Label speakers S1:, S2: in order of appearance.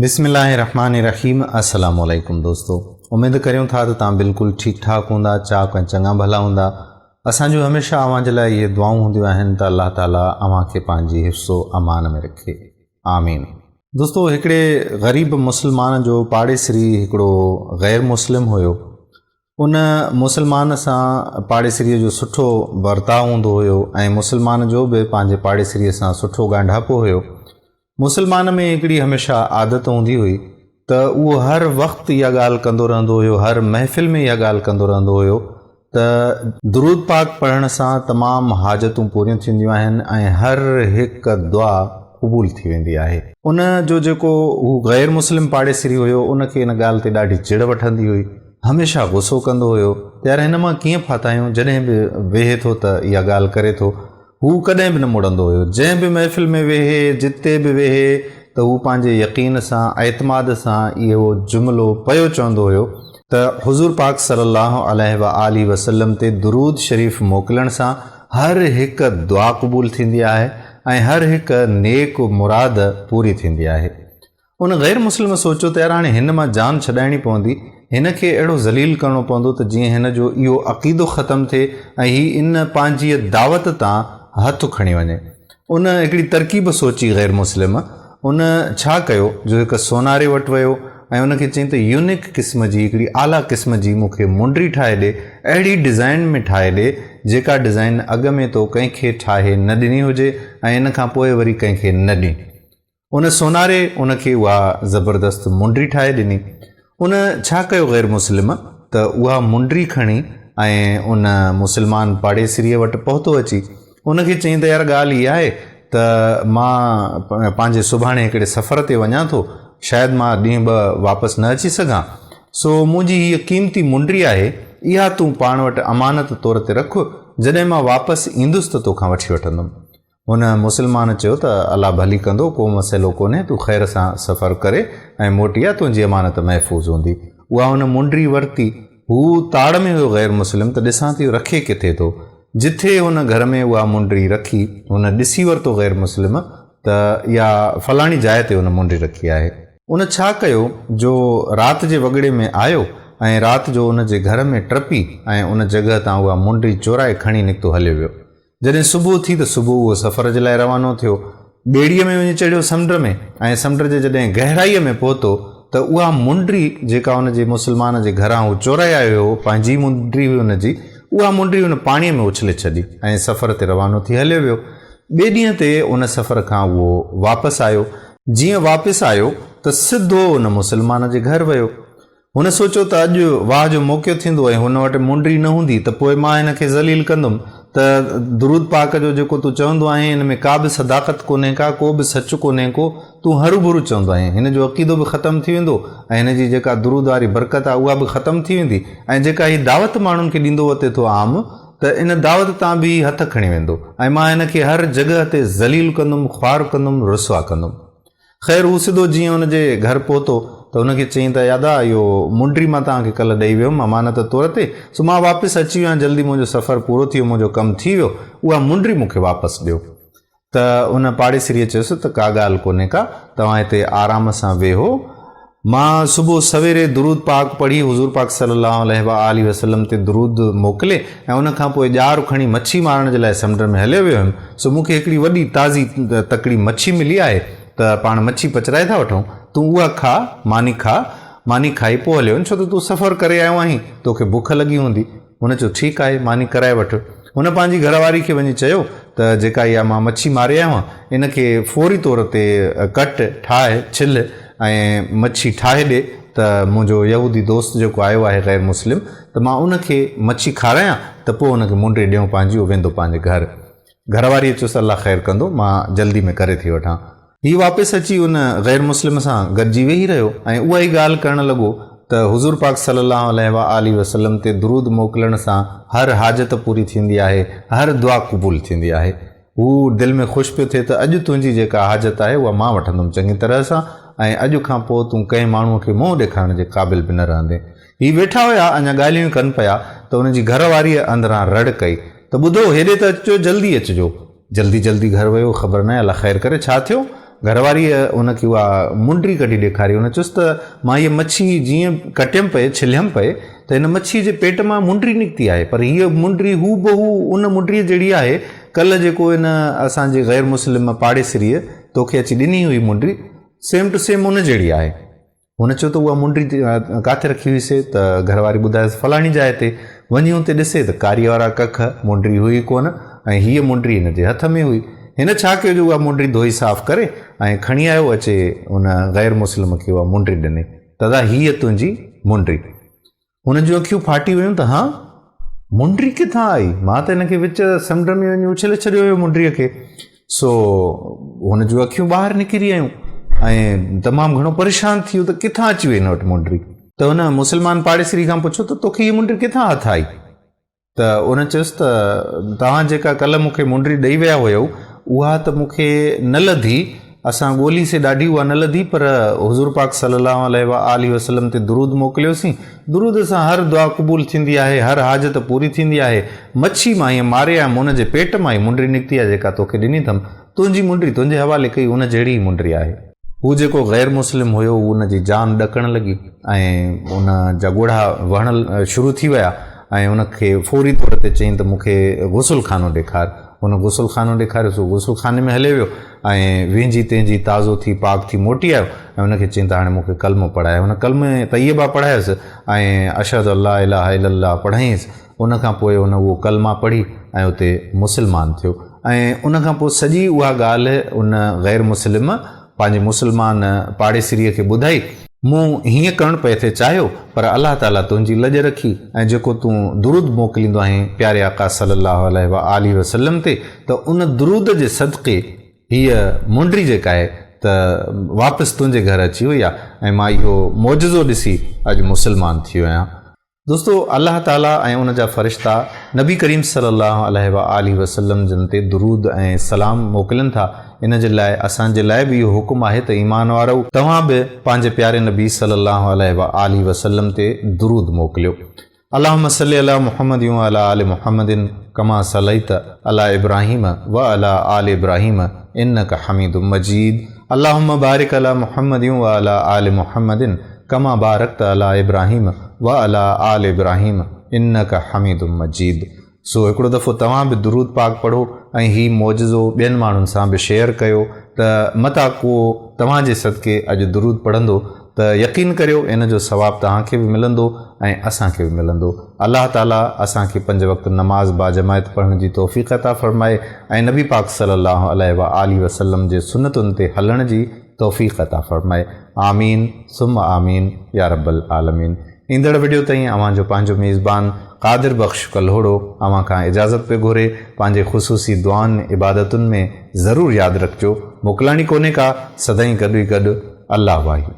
S1: بسم الله الرحمٰن الرحيم السلام عليڪم دوستو اميد ڪريون ٿا ته توهان بلڪل ٺيڪ ٺاڪ هوندا چاڪ ۽ چڱا ڀلا هوندا اسان جون هميشه اوهان جي لاء اهي دعائون هونديون آهن ته الله تعالي اوهان کي پنهنجي حفظ و امان ۾ رکي آمين. دوستو هڪڙي غريب مسلمان جو پاڙيسري هڪڙو غير مسلم هيو ان مسلمان سان پاڙيسريء جو سٺو ورتاء هوندو هيو ۽ مسلمان جو به پنهنجي پاڙيسريء سان سٺو ڳانڍاپو هيو. مسلمان ۾ هڪڙي هميشه عادت هوندي هئي ته اهو هر وقت اها ڳالهه ڪندو رهندو هيو، هر محفل ۾ اها ڳالهه ڪندو رهندو هيو ته درود پاڪ پڙهڻ سان تمام حاجتون پوريون ٿينديون آهن ۽ هر هڪ دعا قبول ٿي ويندي آهي. ان جو جيڪو هو غير مسلم پاڙيسري هيو، ان کي ان ڳالهه تي ڏاڍي چڙ وٺندي هئي. هميشه غصو ڪندو هيو ته يار هن مان ڪيئن ڦاٿا آهيون جڏهن به ويهي ٿو ته اها ڳالهه ڪري ٿو هو ڪڏهن به نه مڙندو هيو جنهن به محفل ۾ ويهي جتي به ويهي ته هو پنهنجي يقين سان اعتماد سان اهو جملو پيو چوندو هيو ته حضور پاڪ صلي الله عليه واٰله وسلم تي درود شريف موڪلڻ سان هر هڪ دعا قبول ٿيندي آهي ۽ هر هڪ نيڪ مراد پوري ٿيندي آهي. ان غير مسلم سوچيو ته يار هاڻي هن مان جان ڇڏائڻي پوندي، هن کي اهڙو ذليل ڪرڻو پوندو ته جيئن هن جو اهو عقيدو ختم ٿئي ۽ هي ان پنهنجيء دعوت تان هٿ کڻي وڃي. ان هڪڙي ترڪيب سوچي غير مسلم ان ڇا ڪيو جو هڪ سوناري وٽ ويو ۽ ان کي چيائين ته يونيڪ قسم جي هڪڙي اعليٰ قسم جي مون کي منڊري ٺاهي ڏي، اهڙي ڊزائين ۾ ٺاهي ڏي جيڪا ڊزائين اڳ ۾ تو ڪنهن کي ٺاهي نه ڏني هجي ۽ ان کان پوء وري ڪنهن کي نه ڏين. ان سوناري ان کي اها زبردست منڊري ٺاهي ڏني. ان ڇا ڪيو غير مسلم ته اها منڊري کڻي ۽ ان مسلمان پاڙيسريء وٽ پهتو اچي ان کي چيائين ته يار ڳالهه اها آهي ته مان پنهنجي سڀاڻي هڪڙي سفر تي وڃان ٿو شايد مان ڏينهن ٻه واپس نه اچي سگهان سو منهنجي هيء قيمتي منڊري آهي اها تون پاڻ وٽ امانت طور تي رک جڏهن مان واپس ايندس ته توکان وٺي وٺندم. هن مسلمان چيو ته الله ڀلي ڪندو، ڪو مسئلو ڪونهي، تون خير سان سفر ڪري ۽ موٽي آ، تنهنجي امانت محفوظ هوندي. اها هن منڊري ورتي. هو تاڙ ۾ هيو غير مسلم ته ڏسان ٿي رکي ڪٿي ٿو. جٿي هن گهر ۾ اها منڊري رکي، هن ڏسي ورتو غير مسلم ته اها فلاڻي جاء تي هن منڊري رکي آهي. ان ڇا ڪيو جو رات جي وڳڙي ۾ آيو ۽ رات جو ان جي گهر ۾ ٽپي ۽ ان جڳهه تان اها منڊري چورائي کڻي نڪتو هليو ويو. جڏهن صبح ٿي ته صبح اهو سفر جي لاء روانو ٿيو. ٻيڙيء ۾ وڃي چڙهيو سمنڊ ۾ ۽ سمنڊ جي جڏهن گهرائيء ۾ پهتو ته اها منڊري جيڪا ان جي مسلمان جي گهران هو چورائي آيو هو، پنهنجي ئي منڊري هئي ان جي، اها منڊري هن پاڻيء ۾ اڇلي ڇڏي ۽ سفر تي روانو ٿي هليو ويو. ٻئي ڏينهن تي ان سفر کان اهو واپس آيو. جيئن واپس آيو ته سڌو ان مسلمان جي گهر ويو. هن سوچيو ته اڄ واهه جو موقعو ٿيندو ۽ هن وٽ منڊري نه هوندي ته پوء مان هن کي ذليل ڪندم ته درود پاڪ جو جيڪو تون چوندو آهين ان ۾ ڪا به صداقت ڪونهي ڪا، ڪو به سچ ڪونهي ڪو، تون هروڀرو چوندو آهين. هن جو عقيدو به ختم ٿي ويندو ۽ هن جي جيڪا درود واري برڪت آهي اها به ختم ٿي ويندي ۽ جيڪا هي دعوت ماڻهن کي ڏيندو وتي ٿو عام ته ان دعوت تان به هي هٿ کڻي ويندو ۽ مان هن کي هر جڳهه تي ذليل ڪندم، خوار ڪندم، رسوا ڪندم. خير هو سڌو جيئن ان جي گهر پهتو ته هن کي چيائين ته يادا اهو منڊري مان توهان کي ڪلهه ڏئي ويو هيم امانت طور تي سو مان واپس اچي ويو آهيان جلدي منهنجو سفر پورو ٿي ويو منهنجو ڪم ٿي ويو اها منڊري مون کي واپس ڏيو ته ان پاڙيسريء چيس ته ڪا ڳالهه ڪونهي ڪا توهان هتي آرام سان ويهو مان صبح سويري درود پاڪ پڙهي حضور پاڪ صلي الله عليه واٰله وسلم تي درود موڪلي ۽ ان کان پوء ڄار کڻي مڇي مارڻ جي لاء سمنڊ ۾ هليو ويو هيم سو مون کي هڪڙي وڏي تازي تڪڙي مڇي ملي آهي ته پاڻ مڇي پچرائي ٿا وٺون تون اها کاء ماني کاء ماني کائي پوء هليو وڃ ڇو ته تون سفر ڪري آيو آهين توکي بک لڳي هوندي هن چيو، ٺيڪ آهي، ماني ڪرائي وٺ. هن پنهنجي گهر واري کي وڃي چيو ته جيڪا اها مان مڇي ماري آيو آهيان، ان کي فوري طور تي ڪٽ، ٺاهه، ڇل ۽ مڇي ٺاهي ڏي ته منهنجو يهودي دوست جيڪو آيو آهي غير مسلم ته مان ان کي مڇي کارايان ته پوء هن کي منڊي ڏيون پنهنجي اهو ويندو پنهنجي گهر. گهر واريء چيس الله خير ڪندو، مان جلدي ۾ ڪري ٿي وٺان. هي واپس اچي ان غير مسلم سان گڏجي ويهي رهيو ۽ اها ئي ڳالهه ڪرڻ لڳو ته حضور پاڪ صلي الله عليه واٰله وسلم تي درود موڪلڻ سان هر حاجت پوري ٿيندي آهي، هر دعا قبول ٿيندي آهي. هو دل ۾ خوش پيو ٿئي ته اڄ تنهنجي جيڪا حاجت آهي اها مان وٺندم چڱي طرح سان ۽ اڄ کان پوء تون ڪنهن ماڻهوء کي منهن ڏيکارڻ جي قابل به نه رهندين. هي ويٺا هيا اڃا ڳالهيون ئي ڪن پيا ته ان جي گهر واريء اندران رڙ ڪئي ته ٻڌو هيڏي ته اچجو جلدي اچجو. جلدي جلدي گهر ويو خبر ناهي الله خير ڪري ڇا ٿيو؟ گهر واريء هن کي اها منڊري ڪڍي ڏيکاري. هن چيس ته مان هيء مڇي جيئن ڪٽيم پئي، ڇليم پئي ته هن مڇيء جي پيٽ مان منڊري نڪتي آهي، پر هيء منڊري هوبهو ان منڊريء جهڙي آهي، ڪلهه جيڪو هن اسان جي غير مسلم پاڙيسريء توکي اچي ڏني هئي منڊري، سيم ٽو سيم ان جهڙي آهي. هن چيو ته اها منڊري ڪاٿي رکي هئي سي ته گهر واري ٻڌايس فلاڻي جاء تي. وڃي اتي ڏسي ته ڪاريء وارا ڪک، منڊري هئي ڪونه ۽ هيء منڊري هن جي هٿ ۾ هئي. هن ڇا ڪيو جو اها منڊري ڌوئي صاف ڪري ۽ کڻي آيو اچي ان غير مسلم کي اها منڊري ڏني ته ادا هيء تنهنجي منڊري. هن جون اکيون ڦاٽي ويون ته هان! منڊري ڪٿان آئي؟ مان ته هن کي وچ سمنڊ ۾ وڃي اڇلي ڇڏيو هيو منڊريء کي. سو هن جون اکيون ٻاهر نڪري آيون ۽ تمام گهڻو پريشان ٿي ويو ته ڪٿان اچي وئي هن وٽ منڊري. ته هن مسلمان پاڙيسري کان پڇيو ته توکي هيء منڊري ڪٿان هٿ آئي؟ ته ان چيس ته توهان جيڪا ڪلهه مون کي منڊري ڏئي ويا هيؤ اها ته مون کي نه لڌي، اسان ڳولي سي ڏاڍي اها نه لڌي پر حضور پاڪ صلي الله عليه واٰله وسلم تي درود موڪليوسين، درود سان هر دعا قبول ٿيندي آهي، هر حاجت پوري ٿيندي آهي، مڇي مان هيئن ماري آيم ان جي پيٽ مان هي منڊري نڪتي آهي جيڪا توکي ڏني اٿم، تنهنجي منڊري تنهنجي حوالي ڪئي ان جهڙي ئي منڊري آهي. هو جيڪو غير مسلم هيو ان جي جان ڏڪڻ لڳي ۽ ان جا ڳوڙها وهڻ شروع ٿي ويا ۽ ان کي فوري طور تي چيائين ته مون کي غسل خانو ڏيکار. هن غسل خانو ڏيکاريس، هو غسل خاني ۾ هليو ويو ۽ وهنجي تنهنجي تازو ٿي پاڪ ٿي موٽي آيو ۽ ان کي چيائين ته هاڻي مون کي ڪلمو پڙهاء. هن ڪلمه طيبه پڙهايس ۽ اشهد الله اله الا الله پڙهائينس. ان کان پوء هن اهو ڪلمه پڙهي ۽ اتي مسلمان ٿيو ۽ ان کان پوء سڄي اها ڳالهه ان غير مسلم پنهنجي مسلمان پاڙيسريء کي ٻڌائي. مون هيئن ڪرڻ پئي ٿي چاهيو، پر الله تعاليٰ تنهنجي لڄ رکي ۽ جيڪو تون درود موڪليندو آهين پياري آقا صلّي اللّٰه عليه واٰله وسلّم تي ته ان درود جي صدقي هيء منڊري جيڪا آهي ته واپس تنهنجي گهر اچي وئي آهي ۽ مان اهو معجزو ڏسي اڄ مسلمان ٿي ويو آهيان. دوستو الله تعالي ۽ ان جا فرشتا نبي ڪريم صلي الله عليه واٰله وسلم جن تي درود ۽ سلام موڪلين ٿا ان جي لاء اسان جي لاء به اهو حڪم آهي ته ايمان وارؤ توهان به پنهنجي پياري نبي صلي الله عليه واٰله وسلم تي درود موڪليو اللهم صل علي محمد وعلي آل محمد ڪما صليت علي ابراهيم وعلي آل ابراهيم انڪ حميد مجيد اللهم بارڪ علي محمد وعلي آل محمد ڪما بارڪت علي ابراهيم وعلي آل ابراهيم انڪ حميد مجيد سو هڪڙو دفعو توهان به درود پاڪ پڙهو ۽ هي معجزو ٻين ماڻهن سان به شيئر ڪيو ته متان ڪو توهان جي صدقي اڄ درود پڙهندو ته يقين ڪريو ان جو ثواب توهان کي به ملندو ۽ اسان کي به ملندو الله تعالي اسان کي پنج وقت نماز باجماعت پڙهڻ جي توفيق عطا فرمائي ۽ نبي پاڪ صلي الله عليه واٰله وسلم جي سنتن تي هلڻ جي توفيق عطا فرمائي آمين ثم آمين يا رب العالمين ايندڙ وڊيو تائين اوهان جو پنهنجو ميزبان قادر بخش ڪلهوڙو اوهان کان اجازت پيو گهري پنهنجي خصوصي دعائن عبادتن ۾ ضرور ياد رکجو موڪلاڻي ڪونهي ڪا سدائين گڏ ئي گڏ الله واهي.